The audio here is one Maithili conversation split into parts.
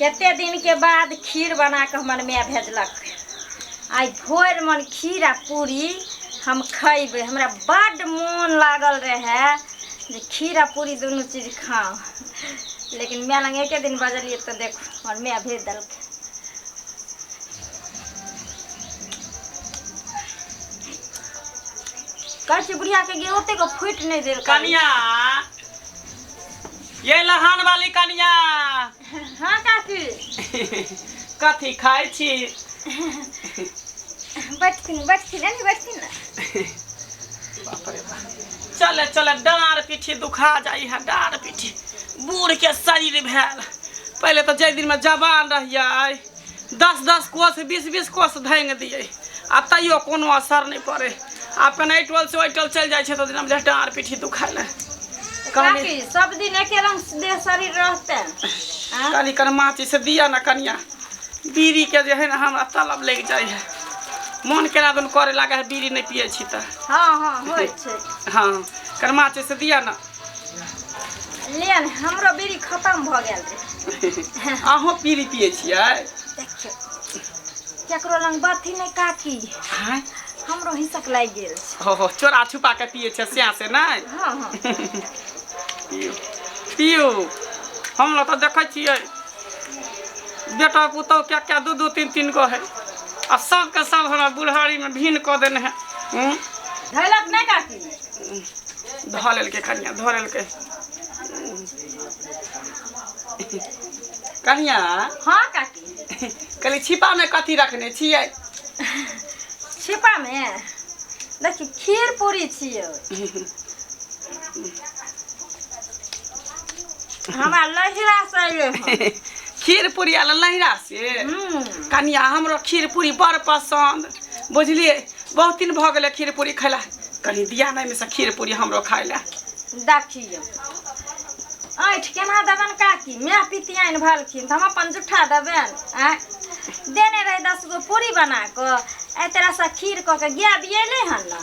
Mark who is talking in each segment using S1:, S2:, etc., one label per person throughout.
S1: कते दिनके बाद खीर बना कऽ हमर माय भेजलक। आइ भोर मन खीर आ पूरी हम खयबै। हमरा बड्ड मोन लागल रहए जे खीर आ पूरी दुनू चीज खाउ, लेकिन माय लग एके दिन बजलियै तऽ देखू हमर माय भेज देलकै। कहै छी बुढ़ियाके गे ओतेक फूटि नहि देल।
S2: कनिया, ये लहान वाली कनिया।
S1: हाँ काकी।
S2: कथी खाइ छी?
S1: बैठथिन बैठथिन, एनी बैठथिन ना।
S2: बाप रे बाप, चले चले डाँड़ पीठी दुखा जाइ है, डाँड़ पीठी। बूढ़ के शरीर भेल। पहले तो जाहि दिनमे जवान रहियै 10-10 कोस 20-20 कोस धांगि दियै आ तैयो कोनो असर नहि पड़े। आब कने एहि टोल से ओहि टोल चलि जाइ छै तऽ दिना डाँड़ पीठी दुखाय लए।
S1: काकी सब दिन एके रंग देह शरीर रहते?
S2: कनि कनि माची से दिया ना कनिया। बीड़ी के जे है ना हमरा तलब लागि जाइ है, मन केना दुन करे लागे है, बीड़ी नहि पियै छी तऽ।
S1: हाँ हाँ होइ छै।
S2: हाँ, कनि माची से दिया ना।
S1: लिअ ने, हमरो बीड़ी खत्म भऽ गेल रहे।
S2: अहूँ बीड़ी पियै छियै?
S1: देखियौ केकरो लग बाथी नहि काकी।
S2: आँय?
S1: हमरो हिसक लागि गेल छै।
S2: हो हो, चोरा छुपा के पियै छै स्या से नहि?
S1: हाँ हाँ।
S2: पियू पियू। हम लोग तऽ देखै छियै बेटा पुतहु क्या क्या 2-2 3-3 गो है आ सबके सब हमरा बुढ़ारीमे भिन्न कऽ देने है।
S1: धैलक नहि काकी?
S2: धऽ लेलकै कनिया, धऽ लेलकै कनिया।
S1: हाँ काकी।
S2: कहली छिपामे कथी रखने छियै?
S1: छिपामे देखी खीर पूरी छियै। हमरा लहिरा से अयलै हन।
S2: खीर पूरी आयल लहिरा से? कनिया, हमरो खीर पूरी बड़ पसन्द, बुझलियै? बहुत दिन भऽ गेलै खीर पूरी खैला। कनि दिया ने एहिमे से खीर पूरी हमरो खाय लए।
S1: देखियौ ऐठ केना देबनि काकी, माय पितियाइन भलखिन तऽ हम अपन जुठा देबनि? आँय, देने रहै 10 गो पूरी बना कऽ, एहि तरहसँ खीर कऽ के गाय बियेलै हन ने,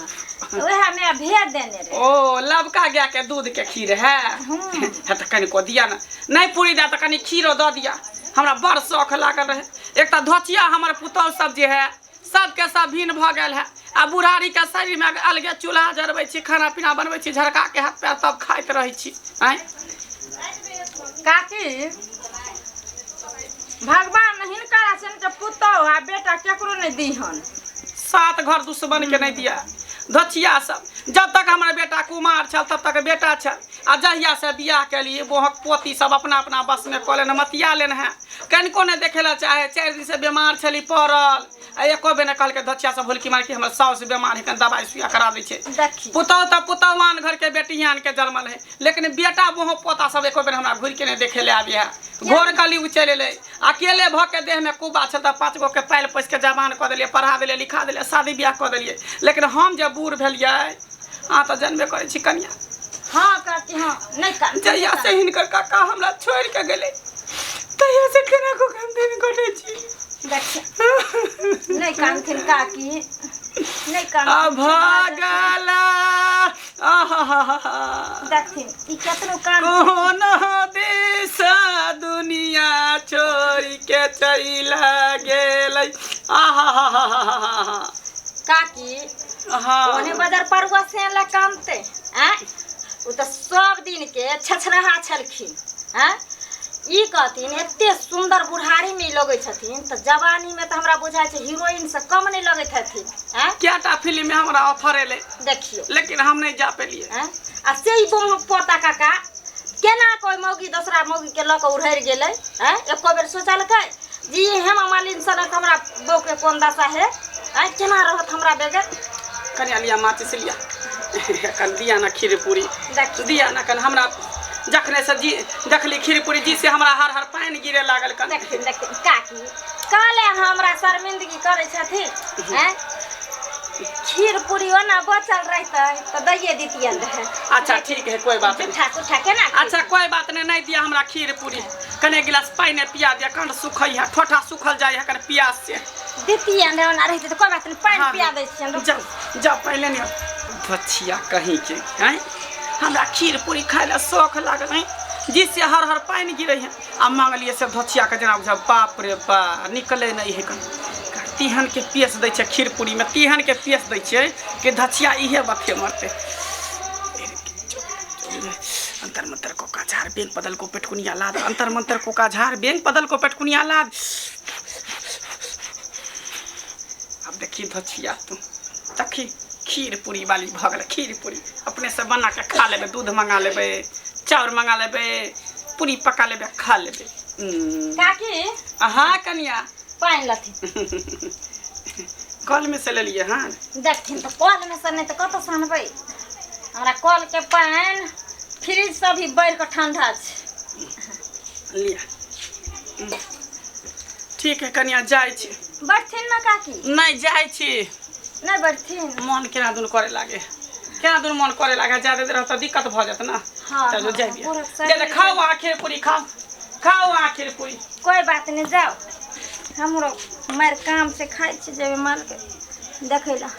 S1: उएह माय भेज देने रहै।
S2: ओ लबका गाय के दूध के खीर है? है तऽ कनिको दिया ने। नहि पूरी दए तऽ कनि खीरो दऽ दिया, हमरा बड़ शौख लागल रहै। एक तऽ धोचिया हमर पुतहु सब जे है सबके सब भिन्न भऽ गेल है आ बुढ़ारीके शरीरमे अलगे चूल्हा जरबै छी, खाना पीना बनबै छी, झरकाके हाथ पैर तब खाइत रहै छी। आँय
S1: काकी, भगवान हिनकर असन पुतहु आ बेटा केकरो नहि दीहन।
S2: 7 घर दुश्मन के नहीं दिया धचिया सब। जब तक हमारा बेटा कुमार छल तब तक बेटा छल, आ जहिया से बियाह केलिए बोहक पोती सब अपना अपना बस में कऽ लेने, मतिया लेने है, कनिको नहि देखे ला चाहे। 4 दिन से बीमार छली पड़ल आ एको बेर नहि कहलकै धचिया सब हुलकी मार कि हमर साउस बीमार है, कनि दवाइ सुइया करा दै छै।
S1: देखी
S2: पुतहु तऽ पुतहु आन घर के बेटी आन के जन्मल है, लेकिन बेटा बोहो पोता सब एको बेर हमरा घुरि के नहि देखे ले आबी है। घोर कली उ चलि एलै अकेले भऽ के। देह में कुबा छल तऽ 5 गो के पालि पोसि के जवान कऽ देलियै, पढ़ा देलियै, लिखा देलियै, शादी बियाह कऽ देलियै, लेकिन हम जे बूढ़ भेलियै अहाँ तऽ जनबे करै छी कनिया।
S1: हाँ काकी, हाँ, नहि काकी।
S2: जहिया से हिनकर काका हमरा छोड़ि के गेलै तहिया से केना कऽ हम दिन कटै छी।
S1: देखियौ नहि कानथिन काकी, नहि कानथिन।
S2: अभागल आहा।
S1: देखथिन ई केतनो कान।
S2: कोनो देश दुनिया छोड़ि के चलि गेलै आहा।
S1: काकी,
S2: हाँ।
S1: ओने बजार परुआ से लए कानते? आँय, ओ तऽ सब दिन के छछरहा छलखिन। आँय, ई कहथिन एते सुन्दर बुढ़ारी मे लगै छथिन तऽ जवानी मे तऽ हमरा बुझाइ छै हीरोइन से कम नहि लगैत हेथिन। आँय,
S2: कएटा फिल्म में हमरा ऑफर एलै।
S1: देखियौ,
S2: लेकिन हम नहि जा पेलियै।
S1: आँय, आ से ई बोहक पोता काका केना कोइ मौगी दोसरा मौगी के लऽ कऽ उड़हरि गेलै? आँय, एको बेर सोचलकै जी हेमा मालिनी सनक हमरा बहू के कोन दशा है? आँय, केना रहत हमरा बगैर?
S2: कनिया लिया माचिस लिया, कन दिया ना खीर पूरी।
S1: देखी।
S2: दिया ना कन। हमरा जखने से जी देखली खीर पूरी जी से हमरा हर हर पानि गिरे लागल कन।
S1: देखथिन देखथिन काकी, कहले हमरा शर्मिंदगी करै छथिन। आँय, खीर पूरी ओना बचल रहितै तऽ दैये दितियनि रहै।
S2: अच्छा ठीक है, कोई बात नहीं।
S1: जुठा कुठा केना?
S2: अच्छा कोई बात नहीं, नहीं दिया हमरा खीर पूरी, कने गिलास पानि पिया दिया, कंठ सुखै है, ठोठा सुखल जाइ है कने प्यास से।
S1: दितियनि रहै, ओना रहितै तऽ कोई बात नहीं, पानि
S2: हाँ,
S1: पिया
S2: हाँ।
S1: दै छियनि।
S2: जा जा पहिले ने बचिया कहीं के। हैं, हमरा खीर पूरी खाय ला शौख लागल है। जिससे हर हर पानि गिरै है आ मांगलियै से धोछिया के जेना बुझा बाप रे बा निकले नहीं है कन तिहन के पेश दै छै खीर पूरी में तिहन के पेश दै छै कि धछिया इहे बथे मरते। अंतर मंतर कोका झार बेंग पदल को पेटकुनिया लाद, अंतर मंतर कोका झार बेंग पदल को पेटकुनिया लाद। अब देखी धछिया तू देखी खीर पूरी वाली भऽ गेलै। खीर पूरी अपने से बना के खा लेबै, दूध मंगा लेबै, चाउर मंगा लेबै, पूरी पका लेबै, खा लेबै।
S1: काकी
S2: हाँ कनिया
S1: पानि लथिन।
S2: कल में से लेलिए? हाँ
S1: देखथिन तऽ कल में से नहीं तऽ कतऽ से अनबै? हमरा कल के पानि फ्रिज से भी बढ़ि कऽ ठंडा छै।
S2: लिया ठीक है कनिया जाइ छी।
S1: बैठथिन ना काकी?
S2: नहीं जाइ छी।
S1: नहीं बैठथिन?
S2: मन केना दुन करे लागे, केना दुन मन करे लागे, ज्यादा देर रहत दिक्कत भऽ जायत ना।
S1: हाँ,
S2: चलो
S1: हाँ,
S2: जाइए
S1: पूरा
S2: जे खाओ आखिर पूरी खाओ, खाओ आखिर पूरी।
S1: कोई बात नहीं जाओ, हमरो मार काम से खाइ छी जेबै माल के देखै ला।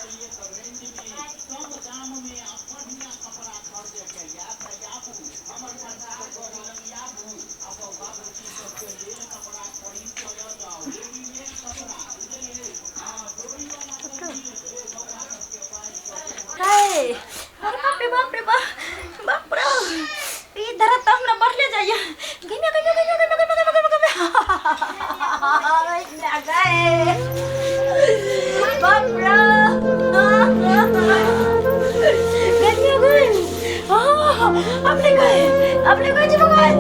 S1: हाय अरे बाप रे बाप रे बाप बाप रे, ई दर्द तऽ हमरा बढ़ले जाइए। गइमे गइमे गइमे गइमे गइमे गइमे गइमे गइमे बाप रे गइमे गइमे अपने गए अपने गए जी गए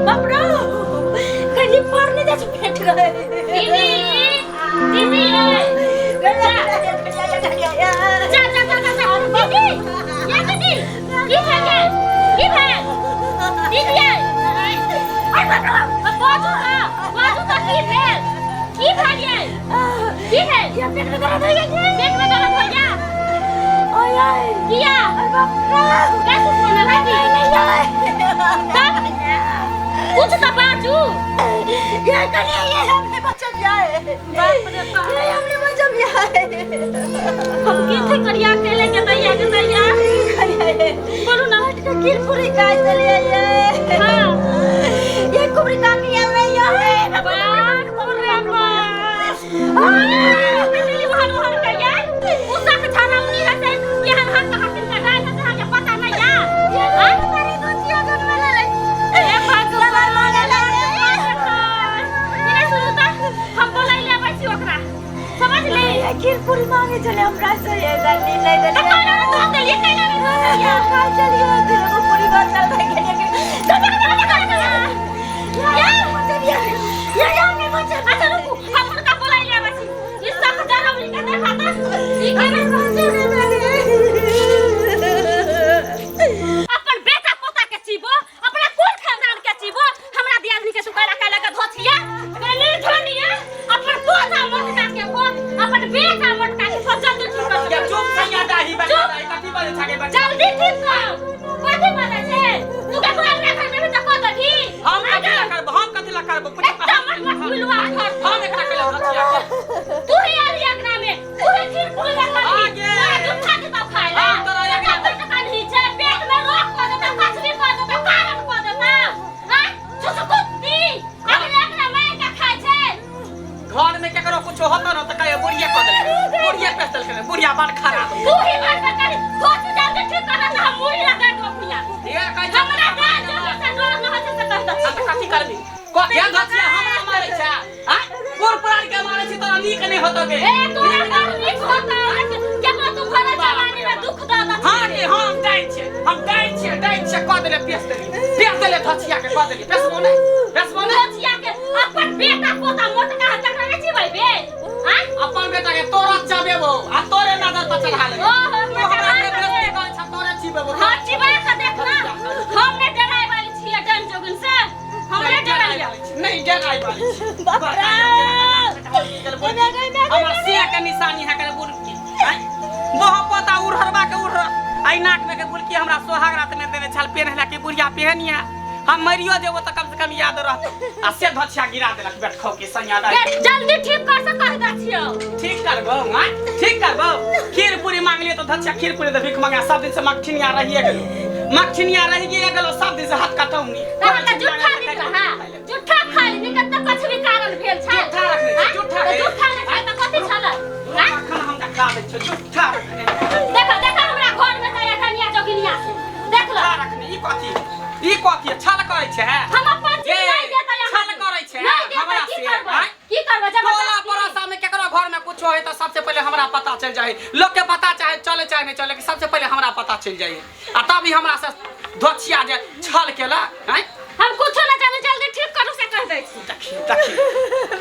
S1: बाप रे कहीं मारने जा फेंट गए।
S3: दीदी दीदी जा जा जा जा जा दीदी ये दीदी की भेल गे? की भेल दीदी? अरे बाप रे बाजू ना बाजू तो की भेल? की भेल ये? की भेल?
S1: ये पेट में दर्द हो गया,
S3: पेट में दर्द हो गया?
S1: ओए ओए
S3: किया?
S1: अरे बाप रे
S3: कैसे बनल है?
S1: नहीं
S3: कुछ तो बाजू।
S1: ये करिए ये हमने बचल जाए।
S3: बाप रे बाप
S1: ये हमने बचल जाए।
S3: हम की थे करिया के लेके दैया के दैया बोलू ना।
S1: के खीर पूरी खाए चलिए ये।
S3: हाँ
S1: ये कुबरी काकी आल रही है।
S3: बाप रे बाप बिजली वहां वहां के यार उसा के छाना उनी है से केहन हाथ का हाथ का डाल है से के पता नहीं यार।
S1: ये मारी दोचिया जन्म ले
S3: ए भगवान नहीं सुनू त हम बोलै ले आबै छी ओकरा समझ ले।
S1: ये खीर पूरी मांगे चले हमरा से ये दादी नहीं
S3: त
S1: दे
S3: कैला ने धो देलिए कैला ने धो देलिए
S1: खाए चलिए दिल को पूरी बात चल रही है के ये ये हमने बचल।
S3: अच्छा रुकू हम हुनका बोलै ले आबै छी। ई सब जरौनी के देखा त ई केना अपन बेटा पोता के चीबो अपना कुल खानदान के चीबो हमरा दियादनी के सुकाला काला के धोथिया गली धनिया अपन पोता मोटका के भो अपन बेटा मोटका के भो जल्दी ठीक कर।
S2: या चुप सैया दाही बजा दाही कथी बाजे छागे बजा
S3: जल्दी ठीक कर। कथी बाजे छै तू के कोई अपना घर में भी त कह दही।
S2: हम कथी ला करबो? हम कथी ला करबो?
S3: एकदम मत मत मिलवा घर
S2: हम एकरा के धोछिया के
S3: तू ही आली अंगना में तू ही खीर पूरी लगा
S2: आगे।
S3: तोरा जुठा के तब खाए ला
S2: हम तोरा अंगना
S3: पेट का नीचे पेट में रोक कर देता कचरी कर देता कारण कर देता। हां छुछुकुत्ती अगले अंगना में का खाए छै।
S2: घर में केकरो कुछ होतो न त कहे बुढ़िया कह देलकै, बुढ़िया पेश देलकै, बुढ़िया बड़ खराब।
S3: तू ही बात कर सोच जल्दी ठीक कर त हम मुड़ी लगा दो भुइया।
S2: ये कहै छै
S3: हमरा गाल जो से डर न होइ छै से कह दे।
S2: आ त कथी करबी? कह धोछिया हमरा मारै छै हां पुर पुरान के मारै छी तोरा नीक नहीं होतो गे।
S3: ए तोरा बड़ नीक होता केकरो तू भरा जवानी में दुख द द।
S2: हां के हम डाइन छियै, हम डाइन छियै, डाइन छियै कह देले पेश देली, पेश देले धोछिया के कह देली पेशबो नहीं, पेशबो नहीं।
S3: धोछिया के अपन बेटा पोता मोटका है तकरा नहीं चिबै बे। हां
S2: अपन बेटा के तोरा चबेबो आ तोरे नजर पर चढ़ा लेबो।
S3: ओहो
S2: तू हमरा के बेइज्जती करै छ तोरे चिबेबो।
S3: हां चिबा के देखना हम नहीं डराय वाली छियै डन जोगिन से हम नहीं डराय।
S2: नहीं डराय वाली छी।
S1: बाप रे
S2: हमर सिया के निशानी है करे बुलकी बह पोता उड़हरबा के उड़हर आई नाक में के बुलकी हमरा सोहाग रात में देने छल पेनहला के बुढ़िया पेहनिया हम मरियो जेबो त कम से कम याद रहतो। आ से धोछिया गिरा देलक बैठखौ के सैया दाई।
S3: जल्दी ठीक कर से कह दै छियौ।
S2: ठीक करबौ हां ठीक करबौ। खीर पूरी मांगलियो त धोछिया खीर पूरी दे भीख मंगा सब दिन से मगठिनिया रहिए गेलो। मक्खिनिया रहि गेल गेलो सब दिन से हाथ कटौनी।
S3: तऽ अहाँके जुट्ठा नीक रहै, जुट्ठा खाइ नीक तऽ कछु भी कारण भेल छै।
S2: जुट्ठा रखने छै,
S3: आँय?
S2: जुट्ठा
S3: तऽ
S2: के।
S3: जुट्ठा नहि छै तऽ कथी छलै? आँय?
S2: अखन हम देखा दै छियौ जुट्ठा रखने।
S3: देखो देखो, हमरा घर में जाइया कनिया जोगिनिया से देख लो।
S2: जुट्ठा रखने ई कथी, ई कथी छल करै छै?
S3: हम अपन चीज
S2: ए,
S3: नहीं देतै अहाँके।
S2: छल करै छै,
S3: नहीं देतै,
S2: हमरा
S3: की
S2: से,
S3: करबै?
S2: आँय?
S3: की करबै
S2: टोला
S3: जबरदस्ती?
S2: पड़ोसा में केकरो घर में कुछो है तो सबसे पहले हमरा पता चल जाए। लोग के पता चाहे चले चाहे नहीं चले, लेकिन सबसे पहले हमरा पता चल जाए आ तब ही हमरा से धोछिया जे छल केला। आँय?
S3: हम कुछो ना जाने, जल्दी ठीक करू से कह दै छी।
S2: देखी देखी,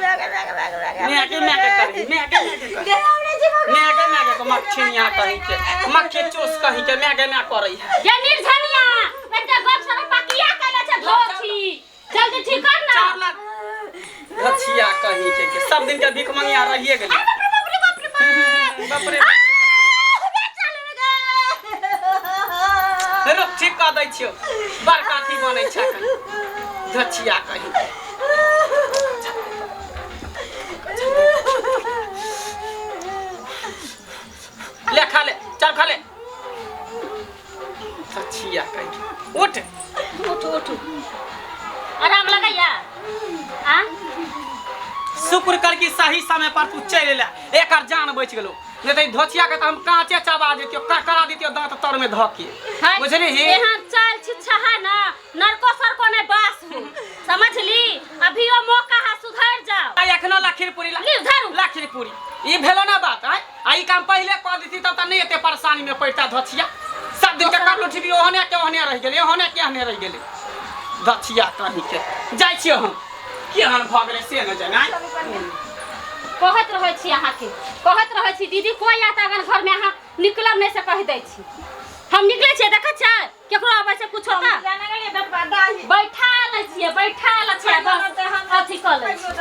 S2: मैके मैके करी, मैके मैके करी, मैके मैके को मक्खी यहाँ कहीं के मक्खी चूस कहीं के मैके मै करै है।
S3: ये निर्धनिया एते गप सब पकिया कैले छै धोछी, जल्दी ठीक कर ना।
S2: चार लाख धोछिया कहीं के सब दिन के भीख मंगिया रहिए गेलै।
S1: बाप रे बाप रे बाप रे बाप।
S2: बाप रे।
S1: आ, चल गे।
S2: रुक, ठीक कऽ दै छियौ। बड़का अथी बनै छै एखन धोछिया कहीं के। ले खा ले, चल खा ले। धोछिया कहीं के। उठ।
S3: उठ उठ, आराम लगैया आ?
S2: शुक्र कर कि सही समय पर तू चलि एला, एकर जान बचि गेलो, नहीं तऽ ई धोछिया के तऽ हम कांचे चबा दितियो, करकरा दितियो दांत तर में धऽ के।
S3: है,
S2: बुझलिही?
S3: एहन चाल छिच्छा है ना, नरको सरको नहीं बास हो, समझली? अभी वो मौका है, सुधर जाओ।
S2: आ एखनो लखीर पूरी ला।
S3: ली धरू।
S2: लखीर पूरी ई भेलो ना बात। आय आ ई काम पहिले कऽ दिती तब तऽ नहीं एते परेशानी में पड़ता। धोछिया सब दिन के कर लुठी ओहने के ओहने रहि गेलै, ओहने के ओहने रहि गेलै। धोछिया कहीं के जाइ छियै हम, केहन भऽ गेलै से नहि जानै।
S3: कहैत रहै छी अहाँके, कहैत रहै छी दीदी, कोइ आयत अगर घरमे अहाँ निकलब नहि से कहि दै छी। हम निकलै छियै, देखै छियै केकरो अबै छै कुछो तऽ
S1: जाने गेलियै बेटवा दाही।
S3: बैठा लै छियै, बैठा लै छियै, बस अथी कऽ लै छियै।